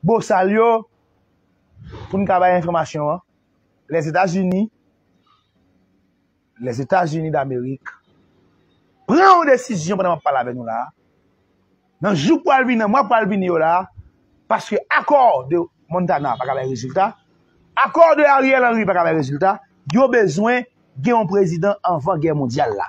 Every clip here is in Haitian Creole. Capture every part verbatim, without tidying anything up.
bosal yo, pou n ka bay enfòmasyon an, Lèzetazini, Lèzetazini Damerik, pran yon desizyon pandan m ap pale avè nou la a. Nan jou k pral vini, nan mwa k pral vini yo la a, paske akò de Montana pa ka bay rezilta, akò de Ariel Henry pa ka bay rezilta, yo bezwen gen yon prezidan anvan gè mondyal la.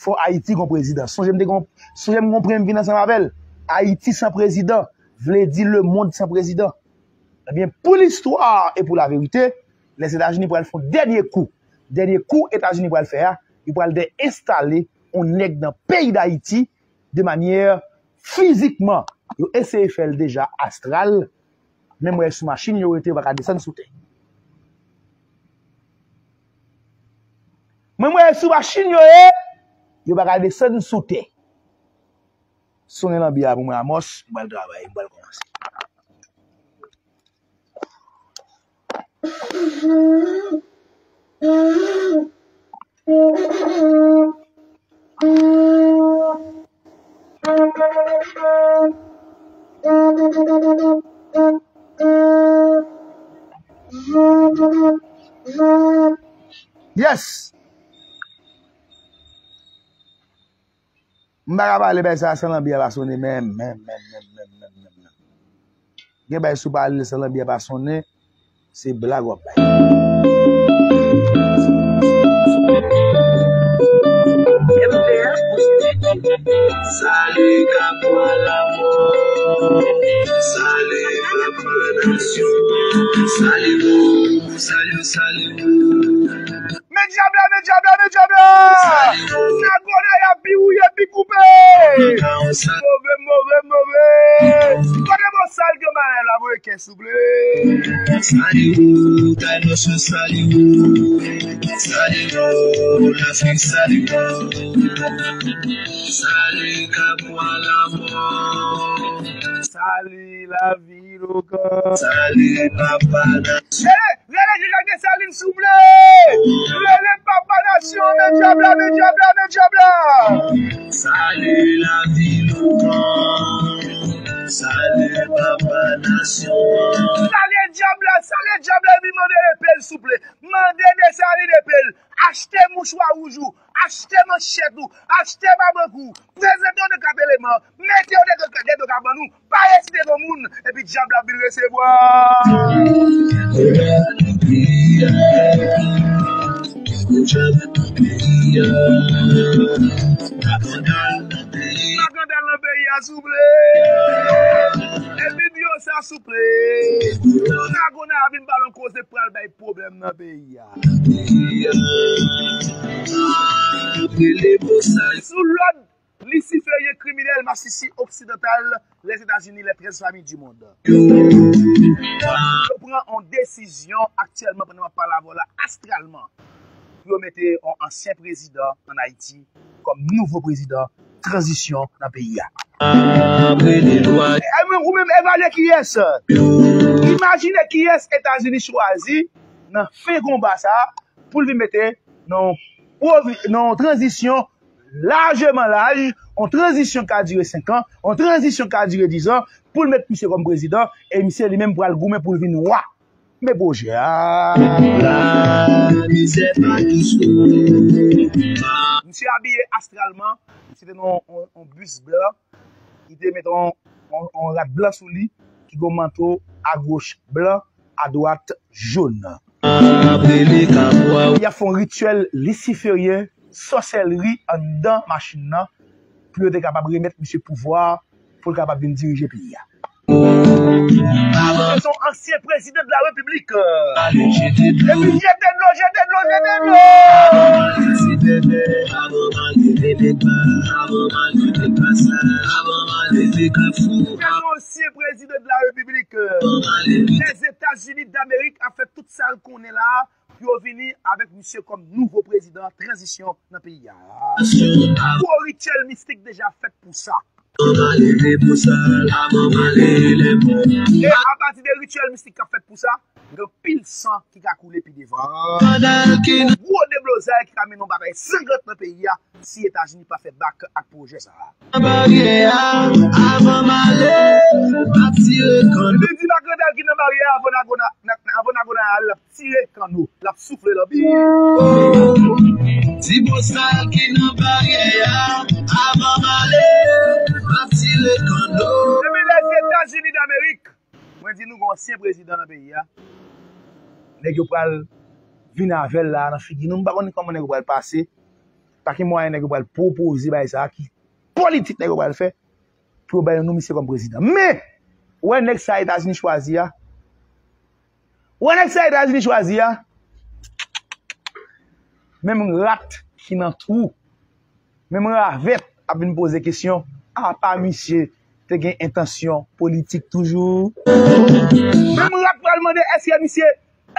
Fò Ayiti gen yon prezidan. Sonje m te gen, sonje m gen yon premye m vin ansanm avè l. Ayiti san prezidan vle di lemonn san prezidan. Ebyen, pou listwa e pou laverite, Lèzetazini pral fè yon dènye kou. Dènye kou Etazini pral fè a, li pral de enstale yon nèg nan peyi Dayiti de manyè fizikman. Yo eseye fè l deja astral, men m wè sou machin yo rete, yo pa ka desann sou tè. Mwen, mwen sou machin yo ye, yo pa ka desann sou tè. Sonnen lanbi a pou mwen, Amòs, m pral travay, m pral kòmanse. Yes! M pa ka pale bay sa san lanbi a pa sonnen menm, menm, menm, menm, menm, menm, menm, menm. Gen bay sou pale san lanbi a pa sonnen, se blag w ap bay. Salut, Capwa Lamò. Salut, papa nasyon. Salut, salut, salut. Men dyab la, men dyab la, men dyab la! Nèg Gonayiv ap pi wouye, pi koupe! Move, move, move! Kote bosal gen bagay la, voye kè souple! Salut, Taïnos, salut! Salut, Lafrik, salut! Salut, Capwa Lamò! Salut, lavi! Salut, papa. Rele, rele Jejak Desalin, souple. Rele papa nasyon, men dyab la, men dyab la, men dyab la. Salut, lavi, loukan. Salut, papa nasyon. Salye dyab la, salye dyab la, epi mande lepe l, souple. Mande Desalin lepe l. Achte mouchwa wouj ou. Achte manchèt ou, achte mabank ou, prezante w de kat eleman, mete w de kat, de kat kabann ou, pa resite non moun, epi dyab la vin resevwa. Magandal nan peyi a, souple. Epi di yo sa, souple. Dragon a vin ba lon koze pral bay pwoblèm nan peyi a. Sou lòd lisiferyen kriminèl masisi oksidantal Lèzetazini, les treize familles du monde. Yo pran yon desizyon aktyèlman pandan m ap pale avè w la astralman pou yo mete yon ansyen prezidan ann Ayiti kòm nouvo prezidan tranzisyon nan peyi a. E mwen, ou menm evalye kiyès, imajine kiyès Etazini chwazi nan fen konba sa a pou l vin mete nan yon pwovi-, nan yon tranzisyon lajeman laj, yon tranzisyon k ka dire senk an, yon tranzisyon k ka dire diz an, pou l met misye kòm prezidan, e misye li menm pral goumen pou l vin wa. Men pwojè a. Lamizè pa dous. Misye abiye astralman, misye te nan yon, yon, yon bis blan, li te met yon, yon, yon rad blan sou li, ki gen yon manto agoch blan, adwat jòn. Y ap fè yon rityèl lisiferyen, sòsèlri anndan machin nan, pou yo te kapab remèt misye pouvwa a, pou l kapab vin dirije peyi a. Se yon ansyen prezidan de la repiblik. Epi jete dlo, jete dlo, jete dlo! Se yon ansyen prezidan de la repiblik. Lèzetazini Damerik ap fè tout sa l konnen la a pou yo vini avèk misye kòm nouvo prezidan tranzisyon nan peyi a. Gwo rityèl mistik deja fèt pou sa. E apati de rityèl mistik k ap fèt pou sa, gen anpil san ki ka koule pi devan. Gwo deblozay ki ka mennen yon batay sanglant nan peyi a si Etazini pa fè bak ak pwojè sa a. Baryè a, avan m ale, m ap tire kanno, l ap soufle lanbi. Ti bosal ki nan baryè a, avan m ale, m ap tire kanno. Depi Lèzetazini Damerik, mwen di nou gen ansyen prezidan nan peyi a. Nèg yo pral vin avè l la nan figi nou. M pa konn kòman nèg yo pral pase. Pa ki mwayen nèg yo pral pwopoze bagay sa a, ki politik nèg yo pral fè pou yo bay nou misye kòm prezidan. Men, ou wè nèg sa Etazini chwazi a, ou wè nèg sa Etazini chwazi a, menm rat ki nan twou, menm ravèt ap vin poze kesyon, apa misye te gen entansyon politik toujou? Menm rat pral mande èske misye,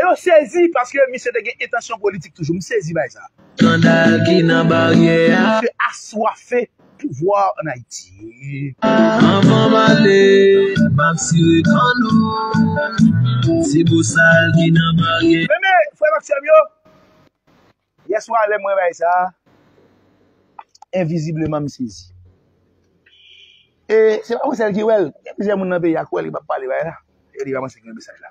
yo sezi paske misye te gen entansyon politik toujou. M sezi bay sa. Skandal ki nan baryè a. Misye aswafe pouvwa an Ayiti. Avan m ale, m ap sire kanno. Se bosal ki nan baryè. Men, men, frè m ak sè m yo, yè swa lè m wè bagay sa, envizibleman m sezi. E se pa mwen sèl ki wè l. Gen plizyè moun nan peyi a k wè l, ki p ap pale bagay la. E li pa mwen sèl ki wè mesaj la.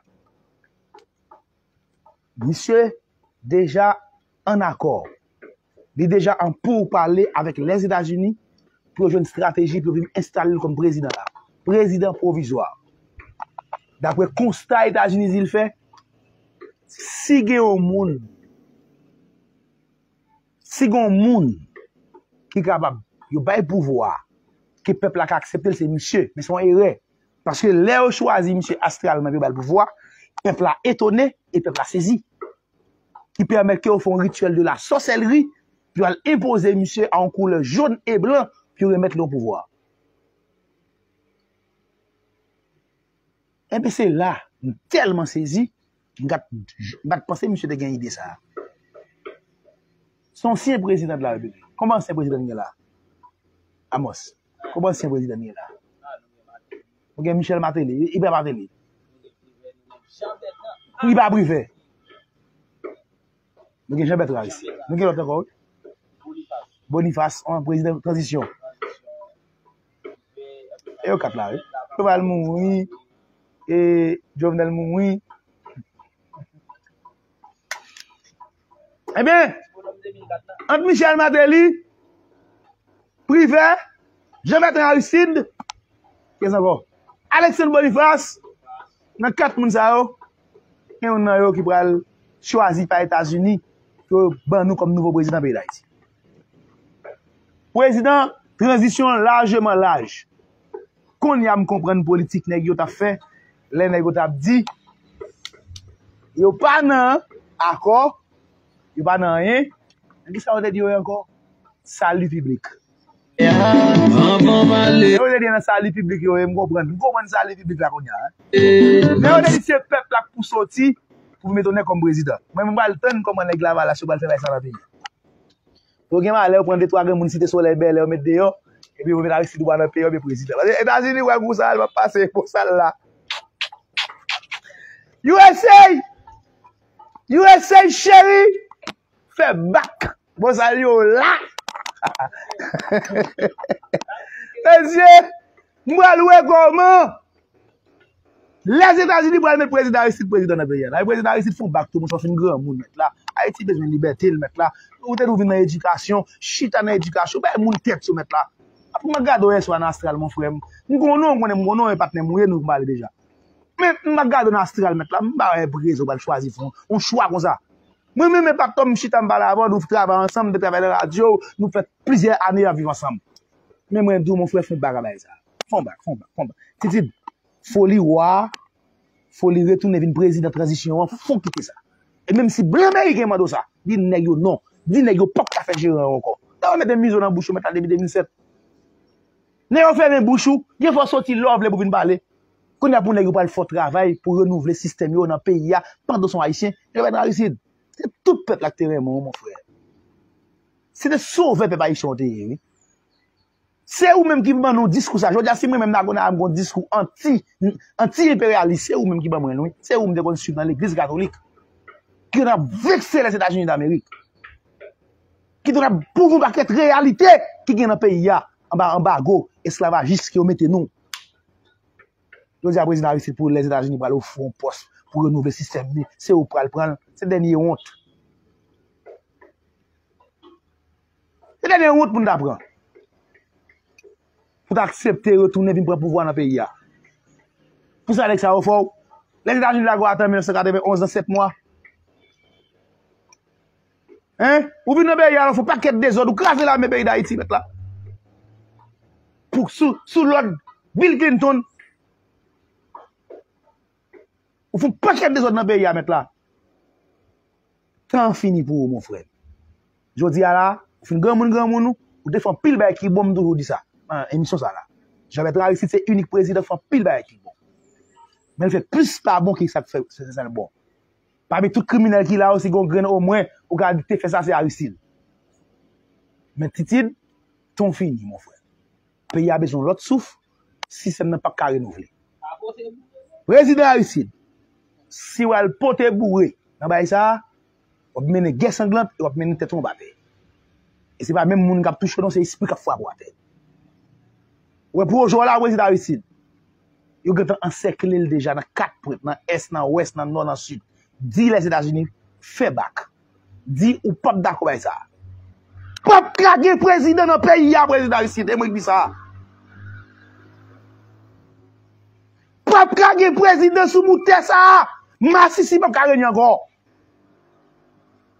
Misye deja an akò. Li deja an pourpale avèk Lèzetazini pou yo jwenn estrateji pou yo vin enstale l kòm prezidan la. Prezidan pwovizwa. Daprè konsta Etazini di l fè, si gen yon moun, si gen yon moun ki kapab yo bay pouvwa, ke pèp la ka aksepte l, se misye. Men se yon erè. Paske lè yo chwazi misye astralman pou yo ba l pouvwa, pèp la etone e pèp la sezi. Ki pèmèt ke yo fè yon rityèl de la sòsèlri pou yo al enpoze misye a yon koulè jòn e blan pou yo remèt li yon pouvwa. Enben, se la, m tèlman sezi, m pa t, m pa t panse misye te gen ide sa a. Se yon ansyen prezidan de la repiblik. Konbyen ansyen prezidan n gen la? Amos, konbyen ansyen prezidan n gen la? Nou gen Michel Martelly, Hubert Martelly. Priba Privè. Nou gen Jean Bertrand Aristide. Nou gen lòt ankò, wi. Boniface, yon prezidan tranzisyon. E yo kat la, wi. Yo pral mouri. E Jovenel mouri. Ebyen, ant Michel Martelly, Privè, Jean Bertrand Aristide, kiyès ankò? Alexandre Boniface, nan kat moun sa yo, gen youn nan yo ki pral chwazi pa Etazini pou yo ban nou kòm nouvo prezidan peyi Dayiti. Prezidan tranzisyon lajman laj. Kounye a m konprann politik nèg yo t ap fè, lè nèg yo t ap di yo pa nan akò, yo pa nan anyen. Nan ki sa yo te di yo ye ankò? Sali piblik. Anvan m ale. Yo te di nan sali piblik yo ye, m konprann. M konprann sali piblik la kounye a, en. Men yo te di se pèp la k pou soti pou mete yon nèg kòm prezidan. Mwen, m pral tann kòman nèg Lavalas yo pral fè bagay sa nan peyi a. Yo gen malè, yo pran de twa grenn moun Site Solèy, Bèlè, yo met deyò, epi yo met Aristide Bwa nan peyi, yo met prezidan. Paske Etazini wè gou sa, l p ap pase, bon, sa l la. U S A! U S A cheri! Fè bak! Bon, sa l yo la! Mesye, m pral wè kòman Lèzetazini pral met prezidan Aristide prezidan nan peyi a. Nan prezidan Aristide fè yon bak tou, monchè, w fin granmoun, mèt la. Ayiti bezwen libète l, mèt la. Ou te dwe vin nan edikasyon, chita nan edikasyon, bay moun tèt yo, mèt la. Apre m ap gade w yèswa nan Astral, mon frè m. M konnen w, m konnen, m konnen w e patnè m ou ye, nou pale deja. Men m ap gade w nan Astral, mèt la, m pa wè rezon w pral chwazi fè yon, yon chwa konsa. Mwen menm e patnè m, m chita m pale avè w, nou travay ansanm, nou te travay nan radyo, nou fè plizyè ane n ap viv ansanm. Men mwen di w, mon frè, fè yon bak a bagay sa. Fè yon bak, fè yon bak, fè yon bak. Titid, foli wa, foli retounen vin prezidan tranzisyon an, fò w kite sa. E menm si blan meriken mande w sa, di nèg yo non. Di nèg yo p ap ka fè jeran yo ankò. Nèg yo mete mizo nan bouch yo, mèt la, depi de mil sèt. Nèg yo fèmen bouch ou, gen fwa w soti lè w vle pou w vin pale. Kounye a pou nèg yo pral fè yon travay pou renouvle sistèm yo nan peyi a, pandan w se yon Ayisyen, nèg yo pa nan Arisid. Se tout pèp la ki te renmen w, mon frè. Se te sovè pèp ayisyen w te ye, wi. Se ou menm ki ban nou diskou sa. Jodi a, si mwen menm Nagonaya m gon diskou anti, anti-enperyalis, se ou menm ki ban mwen l, wi. Se ou m te konn swiv nan legliz katolik. Ki t ap vekse Lèzetazini Damerik. Ki t ap pwouve yon pakèt reyalite ki gen nan peyi a, anba anbago esklavajis ke yo mete nou. Jodi a, prezidan Aristide pou Lèzetazini pral ofri w yon pòs pou renouvle sistèm li, se ou k pral pran l. Se dènye wont. Se dènye wont pou n ta pran. Pou ta aksepte retounen vin pran pouvwa nan peyi a. Pou sa nèg sa yo fè w. Lèzetazini lage w ata mil nèf san katrevenn onz nan sèt mwa. Hein? Ou vin nan peyi a, ou fè pakèt dezòd, ou kraze lame peyi Dayiti, mèt la. Pou, sou, sou lòd Bill Clinton, ou fè pakèt dezòd nan peyi a, mèt la. Tan an fini pou ou, mon frè. Jodi a la, ou fin granmoun, granmoun, ou, ou te fè anpil bagay ki bon, m toujou di sa nan emisyon sa la. Jean Bertrand Aristide se inik prezidan fè anpil bagay ki bon. Men l fè plis pa bon ki sa k fè se sèl bon. Pami tout kriminèl ki la yo, si gen yon grenn omwen, ou ka di te fè sa, se Aristide. Men Titid, tan w fini, mon frè. Peyi a bezwen yon lòt souf, sistèm nan p ap ka renouvle. Prezidan Aristide, si w al pote boure nan bagay sa a, w ap mennen gè sanglant e w ap mennen tèt ou anba tè. E se pa menm moun k ap touche w non, se espri k ap frape w atè. Ou wè pwojè w la, Prezidan Aristide, yo gentan ansèkle l deja nan kat pwent, nan ès, nan wès, nan nò, nan sid. Di Lèzetazini fè bak. Di ou p ap dakò bay sa. P ap ka gen prezidan nan peyi a, Prezidan Aristide, e mwen k di sa. P ap ka gen prezidan sou bout tè sa a. Masisi p ap ka renye ankò.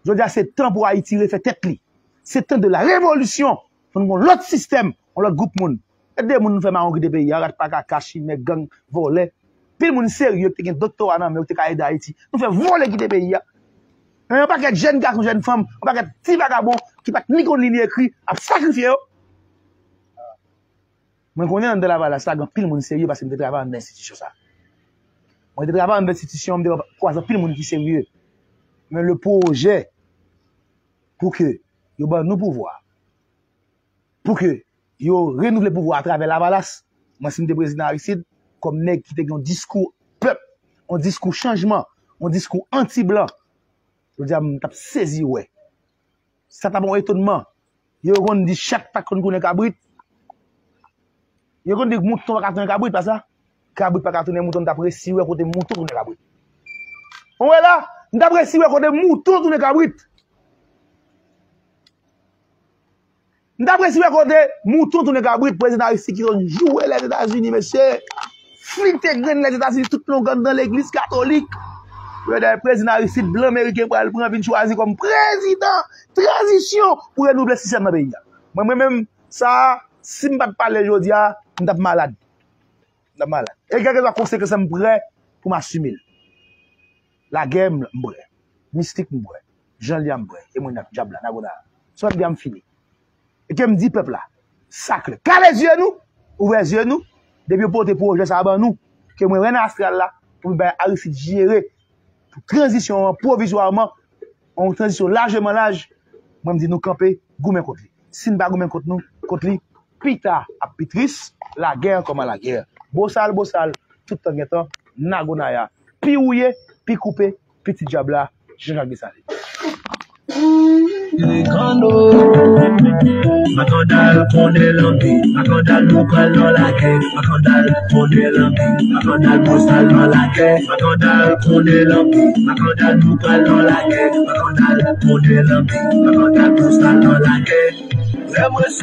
Jodi a, se tan pou Ayiti refè tèt li. Se tan de la revolisyon. Fò n gen yon lòt sistèm, yon lòt gwoup moun. E de moun nou fè mawon kite peyi a, rat pa kaka, chimè, gang, vòlè. Pil moun serye ki te gen doktora nan men yo, ki te ka ede Ayiti. Nou fè vòlè kite peyi a. Yon pakèt jèn gason, jèn fanm, yon pakèt ti vagabon ki pa t ni konn li ni ekri, ap sakrifye yo. Mwen konnen anndan Lavalas la, gen anpil moun serye paske m te travay anndan enstitisyon sa. Mwen te travay anndan enstitisyon, m te kwaze anpil moun ki serye. Men le pwojè pou ke yo ban nou pouvwa, pou ke yo renouvle pouvwa atravè Lavalas, mwen si m te prezidan Aristide, kòm nèg ki te gen yon diskou pèp, yon diskou chanjman, yon diskou anti-blan, jodi a m t ap sezi wè. Sa t ap yon etonnman. Yo konn di chat pa konn tounen kabrit. Yo konn di mouton pa ka tounen kabrit, pa sa? Kabrit pa ka tounen mouton, m t ap resi wè kote mouton tounen kabrit. Ou wè la? M t ap resi wè kote mouton tounen kabrit. M t ap resi wè kote mouton tounen kabrit, prezidan Aristide ki konn joure Lèzetazini, mesye. Flite grenn Lèzetazini tout longè anndan legliz katolik. Pou yo dèyè prezidan Aristide, blan meriken pral pran vin chwazi kòm prezidan tranzisyon pou renouvle sistèm nan peyi a. Mwen, mwen menm, sa a, si m pa t pale jodi a, m t ap malad. M t ap malad. E kèlkeswa konsekans, m prè pou m asime l. Lagè, m, m prè. Mistik, m prè. Jan l ye a, m prè. E mwen, dyab la, Nagona. Sa w ap di a, m fini. E ke m di pèp la, sa klè. Kale zye nou, ouvè zye nou, depi yo pote pwojè sa a ban nou, ke mwen wè nan astral la, pou m bay Aristide jere, pou tranzisyon an pwovizwaman, yon tranzisyon lajman laj, mwen m di nou kanpe, goumen kont li. Si n pa goumen kont nou, kont li, pita ap pi tris, lagè kòman lagè. Bosal, bosal, tout tan gen tan, Nagonaya. Pi wouye, pi koupe, pitit dyab la, Jean Jacques Dessalines. Makandal konnen lanbi, makandal nou pral nan lagè, makandal konnen lanbi, makandal bosal nan lagè, makandal konnen lanbi, makandal nou pral nan lagè, makandal konnen lanbi, makandal bosal nan lagè. Lè mwen sou